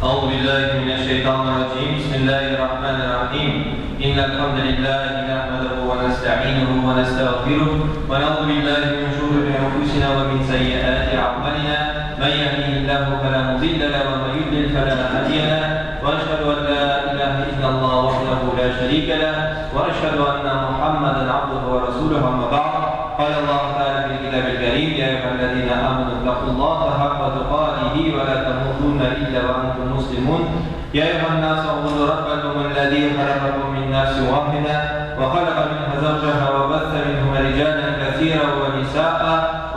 أعوذ بالله من الشيطان الرجيم بسم الله الرحمن الرحيم إن الحمد لله نحمده ونستعينه ونستغفره ونعوذ بالله من شرور أنفسنا ومن سيئات أعمالنا من يهده الله فلا مضل له ومن يضلل فلا هادي له وأشهد أن لا إله إلا الله وحده لا شريك له وأشهد أن محمدا عبده ورسوله أما بعد قال الله تعالى في الكتاب الكريم يا أيها الذين آمنوا اتقوا الله حق تقاته ولا تموتن إلا وأنتم مسلمون يا أيها الناس اعبدوا ربكم الذي خلقكم من نفس واحدة وخلق منها زوجها وبث منهما رجالا كثيرا ونساء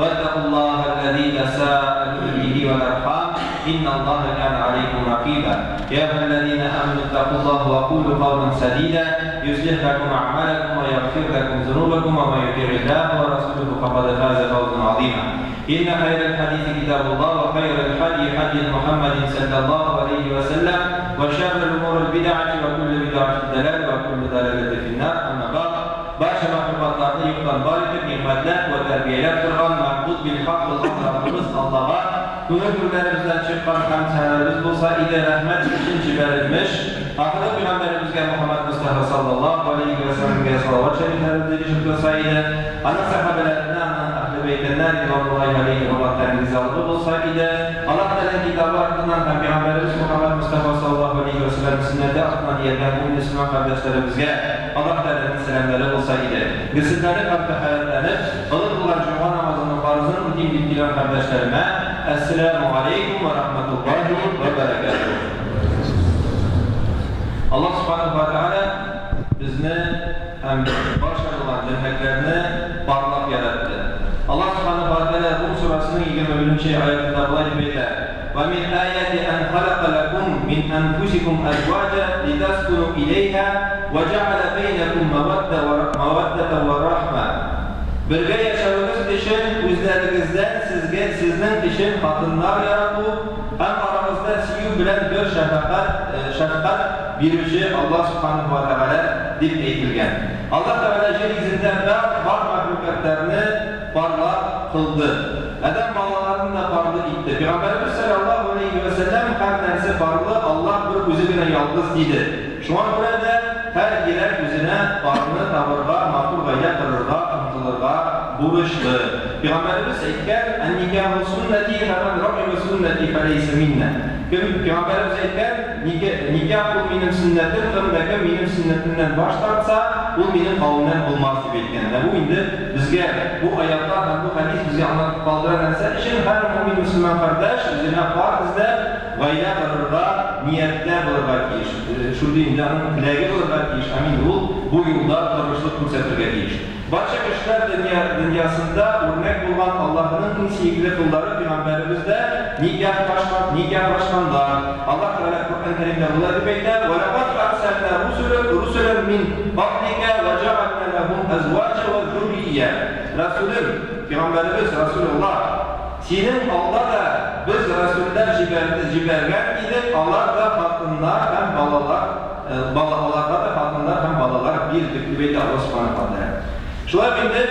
واتقوا الله الذي تساءلون به والأرحام إن الله كان عليكم رقيبا يا أيها الذين آمنوا اتقوا الله وقولوا قولا سديدا يصلح لكم أعمالكم ويغفر لكم ذنوبكم ومن يطع الله ورسوله فقد فاز فوزا عظيما إن خير الحديث كتاب الله وخير الحدي حدي محمد صلى الله عليه وسلم وشر الأمور البدعة وكل بدعة دلالة وكل دلالة في النار أما بعد Барча мәхлукатларны юктан бар итеп, нигъмәтләп вә тәрбияләп торган мәгъбуд билхак булган Раббыбыз Аллага күңел түрләребездән чыккан хәмд-сәналарыбыз булса иде, рәхмәт өчен җибәрелмеш ахыргы пәйгамбәребезгә Мөхәммәд Мостафа саллаллаһу галәйһи вә сәлләмгә салават шәрифләребез ирешеп торса иде, аның сәхабәләренә, аның әһле бәйтенә ризвануллаһи галәйһим Аллаһ Тәгаләнең ризалыгы булса иде. Аллаһ Тәгаләнең китабы артыннан һәм пәйгамбәребез Мөхәммәд Мостафа саллаллаһу галәйһи вә сәлләмнең сөннәте артыннан ияргән мөэмин мөселман кардәшләребезгә Аллаһ Тәгаләнең сәламнәре булса иде. Гөселләнеп һәм тәһарәтләнеп, олы булган җомга намазының фарызын үтим дип килгән кардәшләремә, Әссәләмү галәйкүм вә рахмәтуллаһи вә бәрәкәтүһ. Аллаһ Сүбхәнәһү вә Тәгалә безне һәм барча булган җәнлекләрне парлап яратты. Аллаһ Сүбхәнәһү вә Тәгалә Рум сүрәсенең 21 нче аятында болай дип әйтә, Вә мин аяти ән халака ләкум мин әнфусикум әзваҗа литәскүнү иләйһә вә җәгалә бәйнәкум мәвәддә вә мәвәддәтә вә рахмә. Бергә яшәвегез өчен үзләрегездән сезгә сезнең өчен хатыннар ярату һәм арагызда сөю белән бер шәфәкать, шәфкать, бирүче Аллаһ Сүбхәнәһү вә Тәгалә, дип әйтелгән. Аллаһ Тәгалә җир йөзендә бар бар мәхлукатларны парлап кылды. Адәм балаларын да парлы итте. Пәйгамбәребез салләллаһу галәйһи вә сәлләм, Һәр нәрсә парлы, Аллаһ бер үзе генә ялгыз, диде. Шуңа күрә дә һәр ирәк үзенә парны табырга, матур гаилә корырга омтылырга бурычлы. Пәйгамбәребез әйткән, Ән-никяху суннәти, фәмән рагыйба суннәти фәләйсә миннә. Кем, пәйгамбәребез әйткән, Никях ул минем сөннәтем, кем дә кем минем сөннәтемнән баш тартса, ул минем кавемнән булмас, дип әйткән. Менә бу инде безгә, бу аятлар һәм бу хәдис безгә аңлатып калдыра нәрсә өчен һәр мөэмин мөселман кардәш үзенә пар эзләп, гаилә корырга нияттә булырга тиеш. Шундый инде аның теләге булырга тиеш һәм инде ул бу юлда тырышлык күрсәтергә тиеш. Барча кешеләр дөнья дөньясында үрнәк булган Аллаһының иң сөекле коллары пәйгамбәребез дә никяхлашкан никяхлашканнар. Аллаһ Тәгалә Коръән Кәримдә болай дип әйтә, Вә ләкад арсәлнә русулә русулән мин кабликә вә җәгалнә ләһум әзваҗа вә зуррия. Рәсүлем, пәйгамбәребез, Расүлуллаһ, синең алда да без рәсүлләр җибәрде җибәргән идек, алар да хатыннар һәм балалар Бала, аларга да хатыннар һәм балалар бирдек, дип әйтә Аллаһ Сүбхәнәһү вә Тәгалә. Шулай ук инде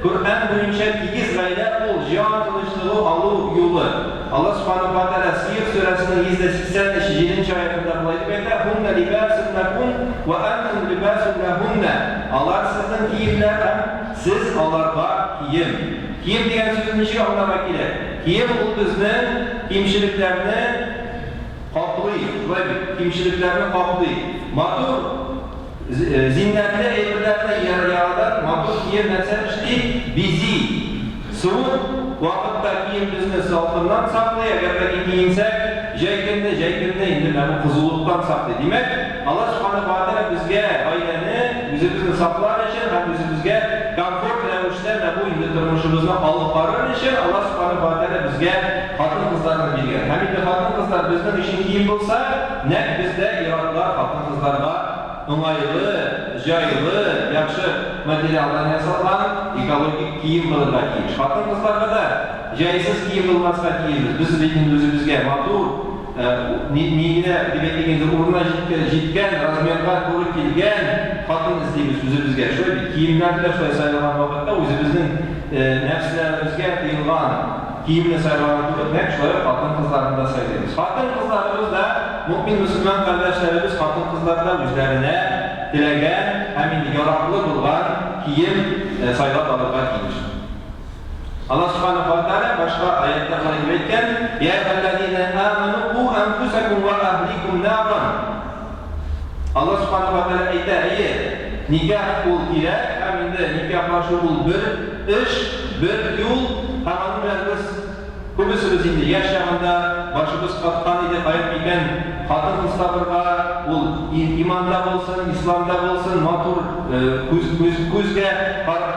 Коръән буенча тигез гаилә ул җан тынычлыгы алу юлы. Аллаһ Сүбхәнәһү вә Тәгалә Сыер сүрәсенең 183 нче аятында болай дип әйтә, Һуннә либасун ләкум вә әнтум либасун ләһуннә. Алар сезнең киемнәр һәм сез аларга кием. Кием дигән сүзне ничек аңларга кирәк? Кием ул безнең кимчелекләрне Каплый, шулай бит, кимчелекләрне каплый. Матур, зиннәтле әйберләрне ярадан матур кием нәрсә эшли? Бизи. Суык вакытта кием безне салкыннан саклый, әгәр дә ки киенсәк, җәй көнне, җәй көнне инде менә бу кызулыктан саклый. Димәк, Аллаһ Сүбхәнәһү вә Тәгалә безгә гаиләне, үзебезне саклар өчен һәм үзебезгә комфорт рәвештә менә бу инде тормышыбызны алып барыр өчен Аллаһ Сүбхәнәһү вә Тәгалә безгә хатын-кызларны биргән. Һәм инде хатын-кызлар безнең өчен кием булса, нәкъ бездә ир-атлар хатын-кызларга уңайлы, җайлы, яхшы материалдан ясалган экологик кием булырга тиеш. Хатын-кызларга да җайсыз кием булмаска тиешбез. Без бит инде үзебезгә матур, ни генә дип әйтик инде, урынына җиткән, размерга туры килгән хатын эзлибез үзебезгә. Шулай бит, киемнәрне дә шулай сайлаган вакытта үзебезнең нәфсләребезгә тыелган. Киемне сайлаган кебек, нәкъ шулай ук хатын-кызларны да сайлыйбыз. Хатын-кызларыбыз да, мөэмин-мөселман кардәшләребез хатын-кызлар да үзләренә теләгән һәм инде яраклы булган кием сайлап алырга тиеш. Аллаһ Сүбхәнәһү вә Тәгалә башка аятьтә болай дип әйткән, Йә әйюһәлләзинә амәнү ку әнфүсәкүм вә әһликүм наран. Аллаһ Сүбхәнәһү вә Тәгалә әйтә, әйе, никах ул кирәк һәм инде никахлашу ул бер эш, бер юл һәм аның белән без Күбесебез инде яшь чагында башыбыз каткан иде, каян микән хатын-кыз табырга, ул иманда булсын, исламда булсын, матур, күз, күз, күзгә,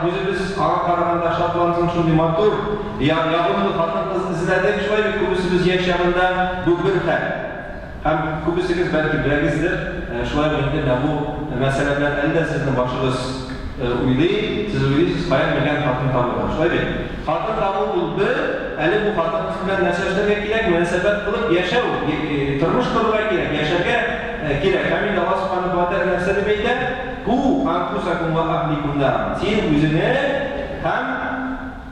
күзебез аңа караганда шатлансын, шундый матур, ягымлы хатын-кыз эзләдек, шулай бит, күбесебез яшь чагында, бу бер хәл. Һәм күбесегез, бәлки, беләгездер, шулай ук инде менә бу мәсьәлә белән әле дә сезнең башыгыз уйлый, сез уйлыйсыз, каян микән хатын табырга, шулай бит? Хатын табу ул бер, әле бу хатын-кыз белән нәрсә эшләргә кирәк, мөнәсәбәт кылып яшәү, тормыш корырга кирәк, яшәргә кирәк. Һәм инде Аллаһ Сүбхәнәһү вә Тәгалә нәрсә дип әйтә? Ку анфусакум вә әһликум наран. Син үзеңне һәм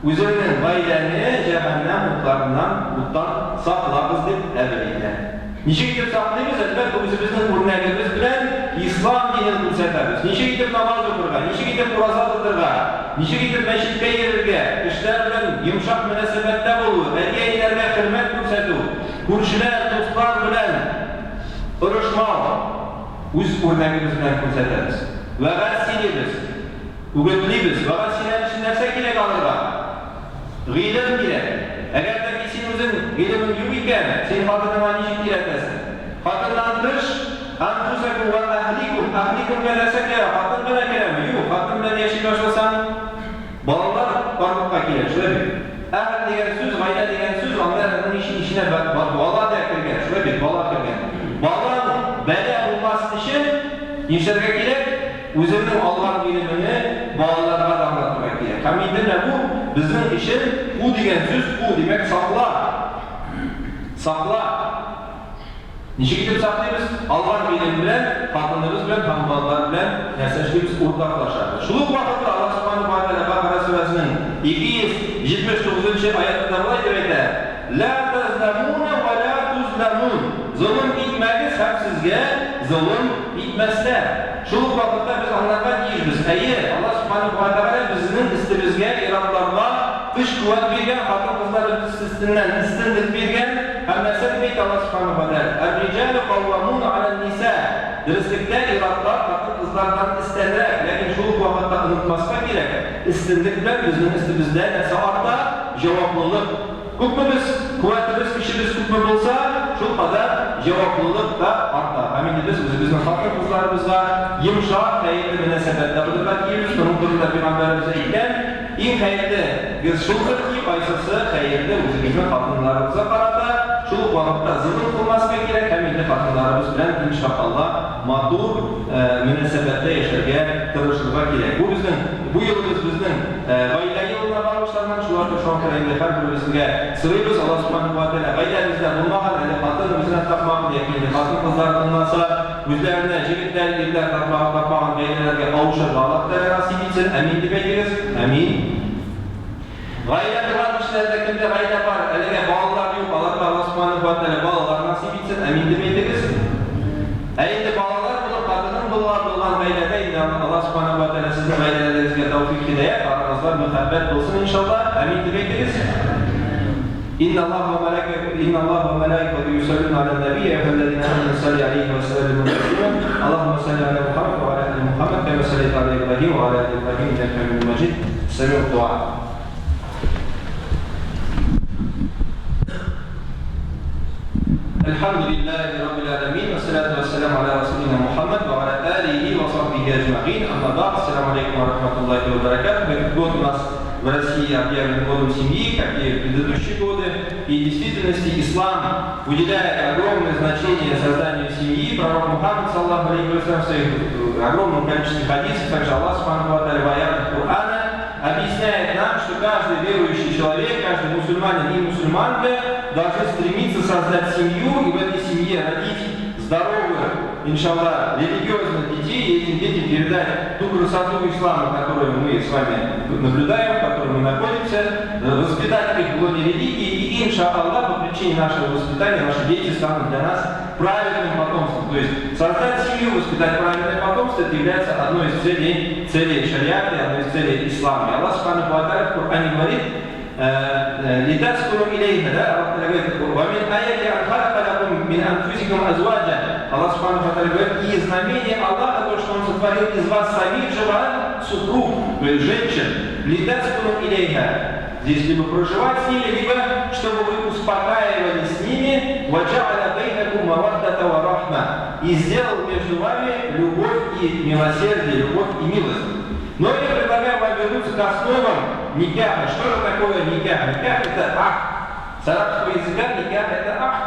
Үзеңнең гаиләңне җәһәннәм утларыннан, уттан саклагыз, дип әмер итә. Ничек итеп саклыйбыз? Әлбәттә, үзебезнең үрнәгебез белән ислам динен күрсәтәбез. Ничек итеп намаз укырга, ничек итеп ураза тотырга, ничек итеп мәчеткә йөрергә, кешеләр белән йомшак мөнәсәбәттә булу, әти-әниләргә хөрмәт күрсәтү, күршеләр, дуслар белән орышмау, үз үрнәгебез белән күрсәтәбез. Вәгазь сөйлибез. Үгетлибез. Вәгазь сөйләр өчен нәрсә кирәк алырга? Гыйлем кирәк. Әгәр дә ки син үзең гыйлемең юк икән, син хатыныңа ничек өйрәтәсең? Хатыннан тыш, әнфусәкүм вә әһликүм. Әһликүмгә нәрсә керә? Хатын гына керәме? Юк, хатын белән яши башласаң, балалар барлыкка килә, шулай бит? Әһел дигән сүз, гаилә дигән сүз, анда аның эченә бала да кергән, шулай бит? Бала кергән. Балаң бәла булмас өчен нишләргә кирәк? Үзеңнең алган гыйлемеңне балаларга да аңлатырга кирәк. Һәм инде менә бу безнең өчен ку дигән сүз, ку, димәк, сакла. Сакла. Ничек итеп саклыйбыз? Алган гыйлем белән, хатыныбыз белән һәм балалар белән нәрсә эшлибез? Уртаклашабыз. Шул ук вакытта Аллаһ Субханаһу ва Тәгалә Бакара сүрәсенең 279 нчы аятында болай дип әйтә, Ла тазламуна ва ла тузламун. Золым итмәгез һәм сезгә золым итмәсләр. Шул ук вакытта без аңларга тиешбез, әйе, Аллаһ Сүбхәнәһү вә Тәгалә безнең өстебезгә, ир-атларга көч-куәт биргән, хатын-кызлар өстеннән өстенлек биргән, һәм нәрсә дип әйтә Аллаһ Сүбхәнәһү вә Тәгалә? Әр-риҗалю каввамуна галән-ниса. Дөреслектә, ир-атлар хатын-кызлардан өстәнрәк, ләкин шул ук вакытта онытмаска кирәк, өстенлек белән безнең өстебездә нәрсә арта? Җаваплылык. Күпме без, куәтебез, көчебез күпме булса, шул кадәр җаваплылык та арта. Һәм инде без үзебезнең хатын-кызларыбызга йомшак, хәерле мөнәсәбәттә булырга тиешбез. Моның турында пәйгамбәребез әйткән, Иң хәерле гез шулдыр ки, кайсысы хәерле үзебезнең хатыннарыбызга карата, шул ук вакытта золым кылмаска кирәк һәм инде хатыннарыбыз белән, иншаалла, матур мөнәсәбәттә яшәргә тырышырга кирәк. Бу безнең, бу елыбыз безнең гаилә елына багышланган, шулай да шуңа күрә инде һәрберебезгә сорыйбыз, Аллаһ Субханаһу ва Тәгалә гаиләбездә булмаган, әле хатын үзенә тапмаган яки инде хатын-кызлар тыңласа, үзләренә җегетләр, ирләр тапмаган, тапмаган гаиләләргә кавышырга Аллаһ Тәгалә насыйп итсен, әмин дип әйтегез, әмин. Гаилә корган кешеләрдә кемдә гаилә бар, әлегә балалар юк, аларга Аллаһ Субханаһу ва Тәгалә балалар насыйп итсен, әмин дип әйтегез. Ә инде балалар булып, хатының булган булган гаиләдә инде Аллаһ Субханаһу ва Тәгалә сезнең гаиләләрегезгә тәүфик-һидаять, арагызда мәхәббәт булсын, иншаллаһ, әмин дип әйтегез. Инналлаһа ва маләикәтү Инналлаһа ва маләикәтү юсаллуна галән нәби, йә әйюһәлләзинә амәнү салли галәйһи вә сәллимү тәслимә, Аллаһуммә салли галә Мухәммәд вә галә әли Мухәммәд, кәмә салләйтә галә Ибраһим вә галә әли Ибраһим иннәкә хәмидүн мәҗид. Сәмигъ дуа. Әлхәмдүлилләһи раббил галәмин, вәссәлату вәссәламу галә расулина Мухәммәд вә галә алихи вә сахбихи әҗмәгыйн, әмма бәгъд, Әссәламү галәйкүм вә рахматуллаһи вә бәрәкәтүһ. Этот год у нас в России объявлен годом семьи, как и в предыдущие годы. И в действительности ислам уделяет огромное значение созданию семьи. Пророк Мухаммад, саллаху алейхи в своих огромном количестве хадисов, также Аллах, субхану ва в аятах Корана, объясняет нам, что каждый верующий человек, каждый мусульманин и мусульманка должны стремиться создать семью и в этой семье родить здоровых, иншаллах, религиозных детей, и этим детям передать ту красоту ислама, которую мы с вами наблюдаем, в которой мы находимся, воспитать их в лоне религии, и, иншаллах, по причине нашего воспитания наши дети станут для нас правильным потомством. То есть создать семью, воспитать правильное потомство, это является одной из целей шариата, одной из целей ислама. И Аллах субхану ва тааля в Коране говорит: «Литаскуну илейха», да, Аллах говорит: «Ва мин аяти ан халяка лакум мин анфусикум азваджа». Аллах субхану ва тааля говорит: и знамение Аллаха, то, что Он сотворил из вас самих же вас супруг, то есть женщин, литаскуну илейха. Здесь либо проживать с ними, либо чтобы вы успокаивали с ними, ваджа'аля бейнакум маваддата ва рахма, и сделал между вами любовь и милосердие, любовь и милость. Но я предлагаю вам вернуться к основам никяха. Что же такое никях? Никях — это акт. С арабского языка никях — это акт.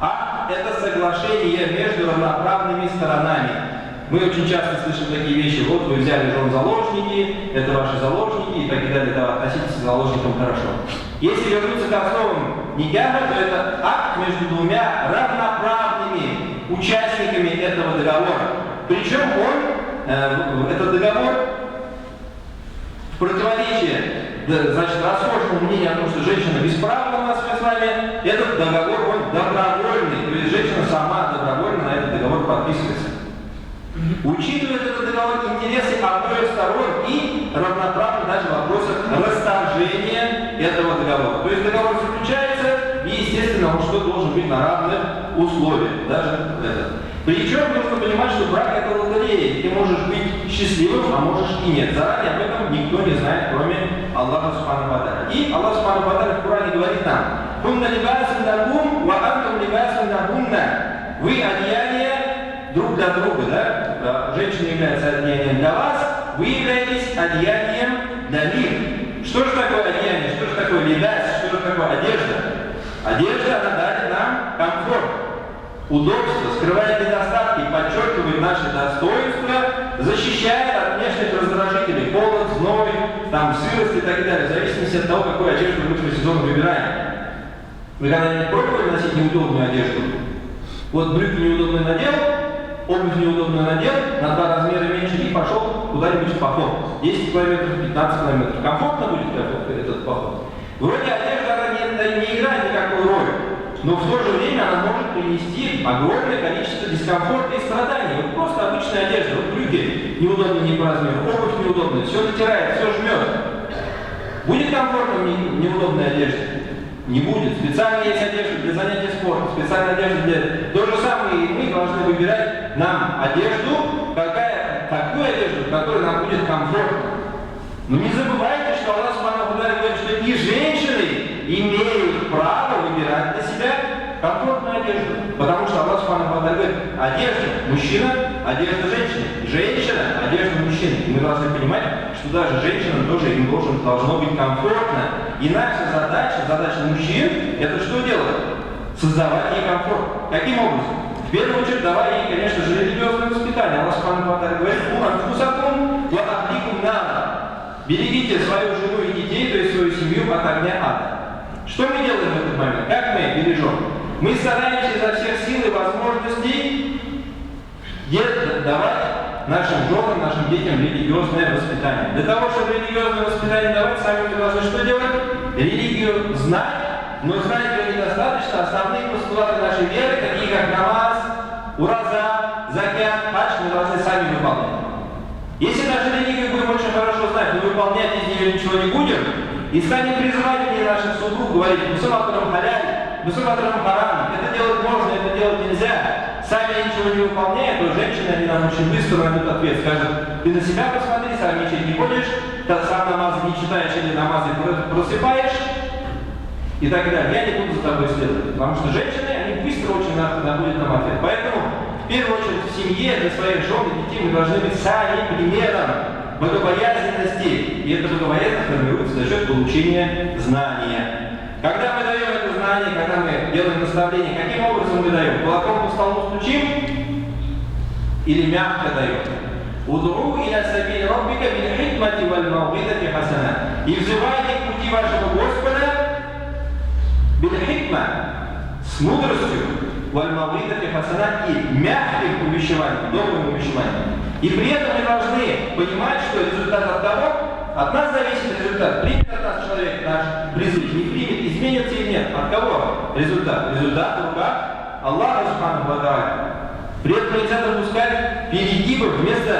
Акт — это соглашение между равноправными сторонами. Мы очень часто слышим такие вещи: вот вы взяли жен заложники, это ваши заложники и так далее, да, относитесь к заложникам хорошо. Если вернуться к основам никяха, то это акт между двумя равноправными участниками этого договора. Причем этот договор в противоречие, значит, расхожему мнению о том, что женщина бесправна у нас в исламе, этот договор, он добровольный, то есть женщина сама добровольно на этот договор подписывается. Учитывает этот договор интересы обоих сторон и равноправно даже в вопросах расторжения этого договора. То есть договор заключается, и, естественно, он что должен быть на равных условиях, даже этот. Причем нужно понимать, что брак — это лотерея. Ты можешь быть счастливым, а можешь и нет. Заранее об этом никто не знает, кроме Аллаха субхану ва тааля. И Аллах субхану ва тааля в Коране говорит нам: «Хунна либасун лакум, ва антум либасун лахунна». Вы одеяние друг для друга, да? Женщина является одеянием для вас, вы являетесь одеянием для них. Что же такое одеяние? Что же такое либас? Что же такое одежда? Одежда, она дарит нам комфорт, удобство, скрывает недостатки, подчеркивает наши достоинства, защищает от внешних раздражителей, холод, зной, там, сырость и так далее, в зависимости от того, какую одежду мы по сезону выбираем. Вы когда-нибудь пробовали носить неудобную одежду? Вот брюки неудобные надел, обувь неудобную надел, на 2 размера меньше и пошел куда-нибудь в поход. 10 километров, 15 километров. Комфортно будет этот поход? Вроде одежда, она не играет никакую роль, но в то же время она может принести огромное количество дискомфорта и страданий. Вот просто обычная одежда, вот брюки неудобные не по размеру, обувь неудобная, все натирает, все жмет. Будет комфортно в неудобной одежде? Не будет. Специально есть одежда для занятий спортом, специальная одежда для... То же самое и мы должны выбирать нам одежду, такую одежду, в которой нам будет комфортно. Но не забывайте, что Аллах субхану ва тааля говорит, что и женщины имеют право выбирать для себя комфортную одежду. Потому что Аллах субхану ва тааля говорит: одежда мужчина, одежда женщины, женщина, одежда мужчины. И мы должны понимать, что даже женщинам тоже им должно быть комфортно. И наша задача, задача мужчин, это что делать? Создавать ей комфорт. Каким образом? В первую очередь, давая ей, конечно же, религиозное воспитание. Аллах субхану ва тааля говорит: «Ку анфусакум ва ахликум нара». Берегите свою жену и детей, то есть свою семью от огня ада. Что мы делаем в этот момент? Как мы бережем? Мы стараемся изо всех сил и возможностей давать нашим женам, нашим детям религиозное воспитание. Для того, чтобы религиозное воспитание давать, сами мы должны что делать? Религию знать, но знать ее недостаточно. Основные постулаты нашей веры, такие как намаз, ураза, закят, хадж, мы должны сами выполнять. Если нашу религию будем очень хорошо знать, но выполнять из нее ничего не будем, и станем призывать к ней наших супруг, говорить: «Мусульманам халяль, мусульманам харам, это делать можно, это делать нельзя», сами ничего не выполняют, то женщины, они нам очень быстро найдут ответ, скажут: «Ты на себя посмотри, сам мечеть не ходишь, сам намазы не читаешь или намазы просыпаешь», и так далее. «Я не буду за тобой следовать», потому что женщины, они быстро очень находят нам ответ. Поэтому, в первую очередь, в семье для своих жен и детей мы должны быть сами примером богобоязненности. И эта богобоязненность формируется за счет получения знания. Когда мы даем это знание, когда мы делаем наставление, каким образом мы даем? Кулаком по столу стучим или мягко даем? Удру иля сабили раббика бил хикмати валь мауидати хасана. И взывайте к пути вашего Господа бил хикма, с мудростью. والموعظة الحسنة и мягким увещеванием, добрым увещеванием. И при этом мы должны понимать, что результат от того, от нас зависит результат. Примет от нас человек наш призыв, не примет, изменится или нет. От кого результат? Результат в руках Аллаха سبحانه وتعالى. При этом нельзя допускать перегибов. Вместо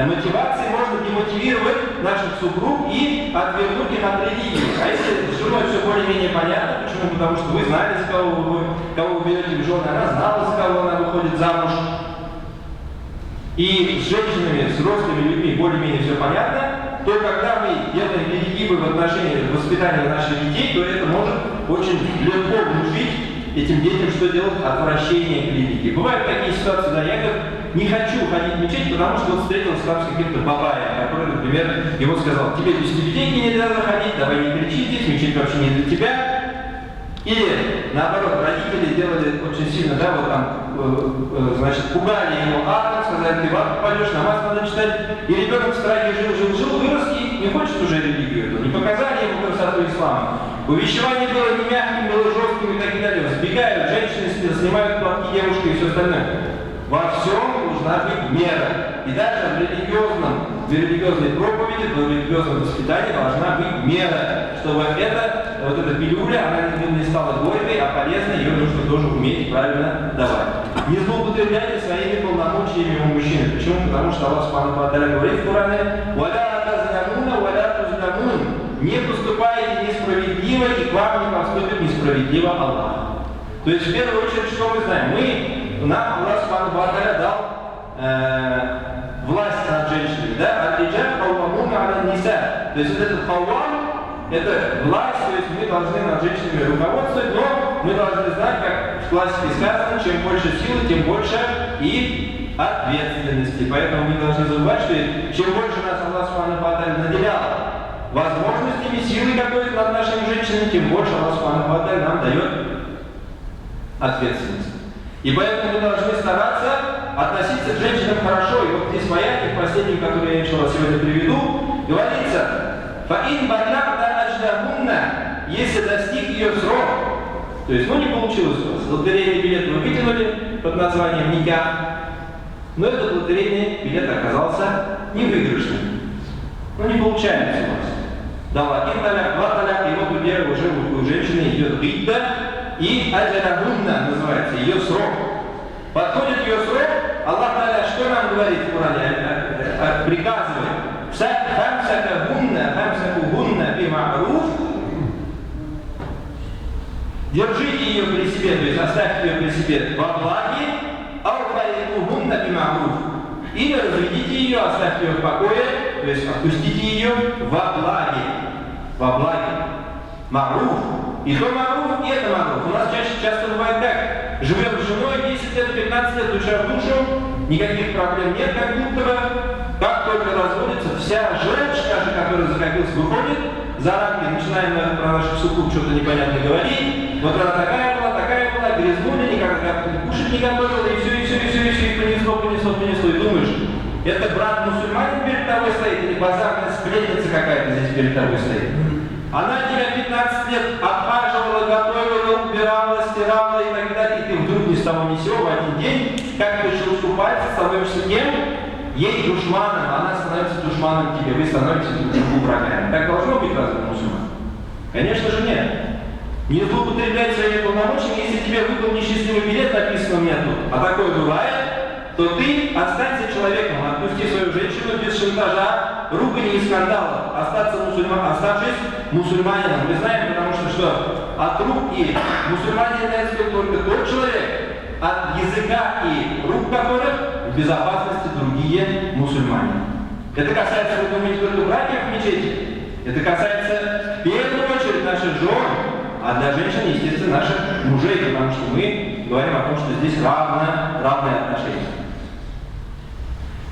мотивации можно демотивировать наших супруг и отвернуть их от религии. А если с женой все более-менее понятно, почему? Потому что вы знали, за кого вы берете в жены, она знала, за кого она выходит замуж. И с женщинами, с взрослыми людьми более-менее все понятно, то когда мы делаем перегибы в отношении воспитания наших детей, то это может очень легко внушить этим детям, что делать? Отвращение к религии. Бывают такие ситуации, да, я говорю, не хочу ходить в мечеть, потому что вот встретился там с каким-то бабаем, который, например, ему сказал, тебе без тюбетейки нельзя заходить, давай не кричи здесь, мечеть вообще не для тебя. Или, наоборот, родители делали очень сильно, да, вот там, значит, пугали его адом, сказали, ты в ад попадешь, намаз надо читать. И ребенок в страхе жил, жил, жил, вырос и не хочет уже религию эту, не показали ему красоту ислама. Увещевание было не мягким, было жестким и так далее. Сбегают женщины, снимают платки девушки и все остальное. Во всем должна быть мера. И даже в религиозной проповеди, в религиозном воспитании должна быть мера, чтобы вот эта пилюля, она не стала горькой, а полезной, ее нужно тоже уметь правильно давать. Не злоупотребляйте своими полномочиями у мужчины. Почему? Потому что Аллах سبحانه وتعالى говорит в Коране: «ولا تظلمون ولا تظلمون». Не поступайте несправедливо, и к вам не поступит несправедливо Аллах. То есть, в первую очередь, что мы знаем? Нам Аллах سبحانه وتعالى дал власть над женщинами, да? الرجال قوامون على النساء. То есть вот этот قوام, это власть, то есть мы должны над женщинами руководствовать, но мы должны знать, как в классике сказано, чем больше силы, тем больше и ответственности. Поэтому мы должны забывать, что чем больше нас Аллах سبحانه وتعالى наделял возможностями, силой какой-то над нашими женщинами, тем больше Аллах سبحانه وتعالى нам дает ответственность. И поэтому мы должны стараться относиться к женщинам хорошо. И вот здесь в аяте, в последнем, который я, إن شاء الله, сегодня приведу, говорится: «فإن بلغن أجلهن», если достиг ее срок, то есть, ну, не получилось у вас, лотерейный билет вы вытянули под названием никях, но этот лотерейный билет оказался невыигрышным. Ну, не получается у вас. Дала один талак, два таляка, и вот уже у женщины идет عدة, и أجلهن называется, ее срок. Подходит ее срок, Аллах تعالى что нам говорит в Коране? Приказывает. فأمسكوهن، فأمسكوهن بمعروف. Держите ее при себе, то есть оставьте ее при себе во благе, أو فارقوهن بمعروف. Или разведите ее, оставьте ее в покое, то есть отпустите ее во благе. Во благе. معروف. И то معروف, и это معروف. У нас чаще часто бывает как? Живем с женой 10 лет, 15 лет, душа в душу, никаких проблем нет, как будто бы. Как только разводится, вся желчь, даже которая закопилась, выходит за рамки, начинаем про наших супруг что-то непонятно говорить. Вот она такая была, грязнуля, никогда кушать не готовила, и все, и все, и все, и все, и понесло, понесло, понесло. И думаешь, это брат мусульманин перед тобой стоит или базарная сплетница какая-то здесь перед тобой стоит? Она тебя 15 лет обхаживала, готовила, убирала, стирала и так далее, и ты вдруг ни с того ни с сего в один день, как по щелчку пальца, становишься кем? Ей душманом, она становится душманом тебе, вы становитесь друг другу врагами. Так должно быть разве мусульман? Конечно же нет. Не злоупотреблять своими полномочиями, если тебе выпал несчастливый билет, написано у меня тут, а такое бывает, то ты останься человеком, отпусти свою женщину без шантажа, ругани и скандалов, оставшись мусульманином. Мы знаем, потому что от рук и мусульманин является только тот человек, от языка и рук которых в безопасности другие мусульмане. Это касается, вы думаете, только братьев в мечети? Это касается в первую очередь наших жен, а для женщин, естественно, наших мужей, потому что мы говорим о том, что здесь равное отношение.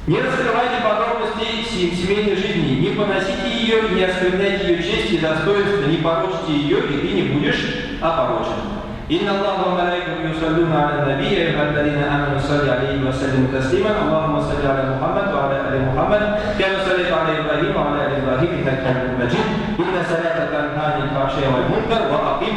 Не раскрывайте подробностей семейной жизни, не поносите ее и не оскверняйте ее честь и достоинство, не порочите ее, и ты не будешь опорочен. إن الله وملائكته يصلون على النبي يا أيها الذين آمنوا صلوا عليه وسلموا تسليما اللهم صل على محمد وعلى آل محمد كما صليت على إبراهيم وعلى آل إبراهيم إنك حميد مجيد إن الصلاة تنهى عن الفحشاء والمنكر وأقم